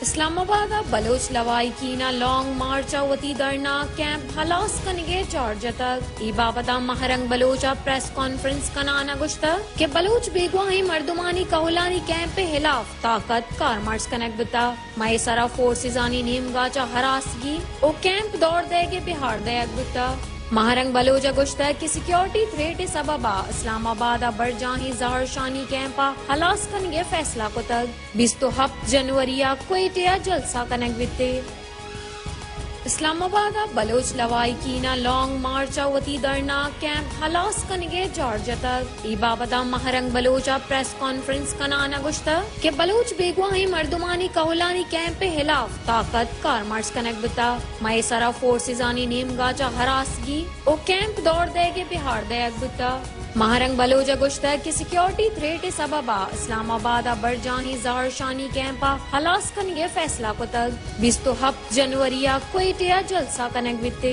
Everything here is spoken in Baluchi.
اسلام آباد ء بلوچ لواحقین ء لانگ مارچ ء وتی دھرنا کیمپ ہلاس کنگ ء چارج اتگ۔ اے بابت ء ماہ رنگ بلوچ ء پریس کانفرنس کنان ء گوشتگ کہ بلوچ بیگواھیں مردمانی کہولانی کیمپ ء ہلاف تاکت کارمرز کنگ بوتگ۔ مئے سرا فورسزانی نیمگا چہ ہراسگی و کیمپ دور دئیگ ء بہار دئیگ بوتگ۔ ماہ رنگ بلوچ ء گوشتگ کہ سیکیورٹی تھریٹ ء سبب ء اسلام آباد ء برجاہیں زہرشانی کیمپ ء ہلاس کنگ ء فیصلہ کتگ۔ بیست و ہپت جنوری ء کوئٹہ ء جلسہ کنگ بیت۔ اسلام آباد ء بلوچ لواحقین ء لانگ مارچ ء وتی دھرنا کیمپ ہلاس کنگ ء چارج اتگ۔ اے بابت ء ماہ رنگ بلوچ ء پریس کانفرنس کنان ء گوشتگ کہ بلوچ بیگواھیں مردمانی کہولانی کیمپ ء ہلاف تاکت کارمرز کنگ بوتگ۔ مئے سرا فورسزانی نیمگا چہ ہراسگی و کیمپ دور دئیگ ء بہار دئیگ بوتگ۔ ماہ رنگ بلوچ ء گوشتگ کہ سیکیورٹی تھریٹ ء سبب ء اسلام آباد ء برجاہیں زہرشانی کیمپ ء ہلاس کنگ ء فیصلہ کتگ۔ بیست و ہپت جنوری ء کوئٹہ ء جلسہ کنگ بیت۔